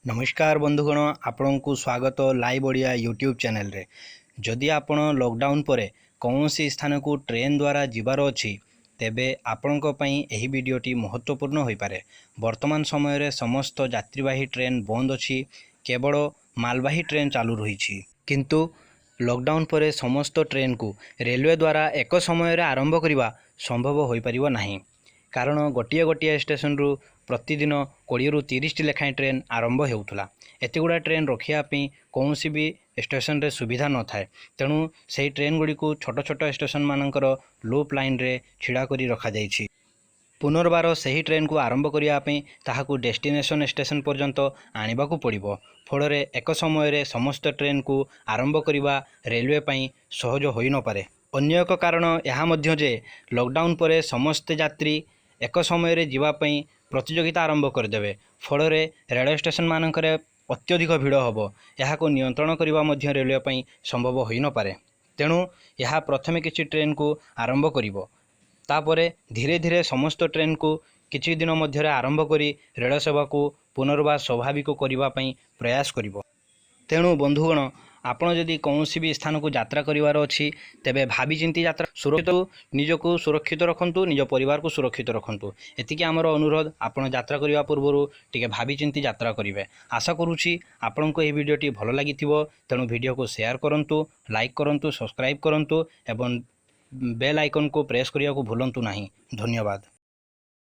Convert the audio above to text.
ନମସ୍କାର ବନ୍ଧୁଗଣ, ଆପଣଙ୍କୁ ସ୍ୱାଗତ ଲାଇଭ୍ ଓଡ଼ିଆ ୟୁଟ୍ୟୁବ୍ ଚ୍ୟାନେଲରେ। ଯଦି ଆପଣ ଲକଡାଉନ୍ ପରେ କୌଣସି ସ୍ଥାନକୁ ଟ୍ରେନ୍ ଦ୍ୱାରା ଯିବାର ଅଛି, ତେବେ ଆପଣଙ୍କ ପାଇଁ ଏହି ଭିଡ଼ିଓଟି ମହତ୍ତ୍ୱପୂର୍ଣ୍ଣ ହୋଇପାରେ। ବର୍ତ୍ତମାନ ସମୟରେ ସମସ୍ତ ଯାତ୍ରୀବାହୀ ଟ୍ରେନ୍ ବନ୍ଦ ଅଛି, କେବଳ ମାଲବାହୀ ଟ୍ରେନ୍ ଚାଲୁ ରହିଛି। କିନ୍ତୁ ଲକଡାଉନ୍ ପରେ ସମସ୍ତ ଟ୍ରେନ୍କୁ ରେଲୱେ ଦ୍ୱାରା ଏକ ସମୟରେ ଆରମ୍ଭ କରିବା ସମ୍ଭବ ହୋଇପାରିବ ନାହିଁ, କାରଣ ଗୋଟିଏ ଗୋଟିଏ ଷ୍ଟେସନରୁ ପ୍ରତିଦିନ 20ରୁ 30ଟି ଲେଖାଏଁ ଟ୍ରେନ୍ ଆରମ୍ଭ ହେଉଥିଲା। ଏତେ ଗୁଡ଼ାଏ ଟ୍ରେନ୍ ରଖିବା ପାଇଁ କୌଣସି ବି ଷ୍ଟେସନରେ ସୁବିଧା ନଥାଏ। ତେଣୁ ସେହି ଟ୍ରେନ୍ ଗୁଡ଼ିକୁ ଛୋଟ ଛୋଟ ଷ୍ଟେସନମାନଙ୍କର ଲୁପ୍ ଲାଇନ୍ରେ ଛିଡ଼ା କରି ରଖାଯାଇଛି। ପୁନର୍ବାର ସେହି ଟ୍ରେନ୍କୁ ଆରମ୍ଭ କରିବା ପାଇଁ ତାହାକୁ ଡେଷ୍ଟିନେସନ୍ ଷ୍ଟେସନ ପର୍ଯ୍ୟନ୍ତ ଆଣିବାକୁ ପଡ଼ିବ। ଫଳରେ ଏକ ସମୟରେ ସମସ୍ତ ଟ୍ରେନ୍କୁ ଆରମ୍ଭ କରିବା ରେଲୱେ ପାଇଁ ସହଜ ହୋଇନପାରେ। ଅନ୍ୟ ଏକ କାରଣ ଏହା ମଧ୍ୟ ଯେ ଲକଡାଉନ୍ ପରେ ସମସ୍ତେ ଯାତ୍ରୀ ଏକ ସମୟରେ ଯିବା ପାଇଁ ପ୍ରତିଯୋଗିତା ଆରମ୍ଭ କରିଦେବେ। ଫଳରେ ରେଳ ଷ୍ଟେସନମାନଙ୍କରେ ଅତ୍ୟଧିକ ଭିଡ଼ ହେବ। ଏହାକୁ ନିୟନ୍ତ୍ରଣ କରିବା ମଧ୍ୟ ରେଲୱେ ପାଇଁ ସମ୍ଭବ ହୋଇନପାରେ। ତେଣୁ ଏହା ପ୍ରଥମେ କିଛି ଟ୍ରେନ୍କୁ ଆରମ୍ଭ କରିବ, ତାପରେ ଧୀରେ ଧୀରେ ସମସ୍ତ ଟ୍ରେନ୍କୁ କିଛି ଦିନ ମଧ୍ୟରେ ଆରମ୍ଭ କରି ରେଳ ସେବାକୁ ପୁନର୍ବାର ସ୍ୱାଭାବିକ କରିବା ପାଇଁ ପ୍ରୟାସ କରିବ। ତେଣୁ ବନ୍ଧୁଗଣ, ଆପଣ ଯଦି କୌଣସି ବି ସ୍ଥାନକୁ ଯାତ୍ରା କରିବାର ଅଛି, ତେବେ ଭାବିଚିନ୍ତି ଯାତ୍ରା ସୁରକ୍ଷିତ, ନିଜକୁ ସୁରକ୍ଷିତ ରଖନ୍ତୁ, ନିଜ ପରିବାରକୁ ସୁରକ୍ଷିତ ରଖନ୍ତୁ। ଏତିକି ଆମର ଅନୁରୋଧ, ଆପଣ ଯାତ୍ରା କରିବା ପୂର୍ବରୁ ଟିକେ ଭାବିଚିନ୍ତି ଯାତ୍ରା କରିବେ। ଆଶା କରୁଛି ଆପଣଙ୍କୁ ଏହି ଭିଡ଼ିଓଟି ଭଲ ଲାଗିଥିବ। ତେଣୁ ଭିଡ଼ିଓକୁ ସେୟାର କରନ୍ତୁ, ଲାଇକ୍ କରନ୍ତୁ, ସବସ୍କ୍ରାଇବ୍ କରନ୍ତୁ ଏବଂ ବେଲ୍ ଆଇକନ୍କୁ ପ୍ରେସ୍ କରିବାକୁ ଭୁଲନ୍ତୁ ନାହିଁ। ଧନ୍ୟବାଦ।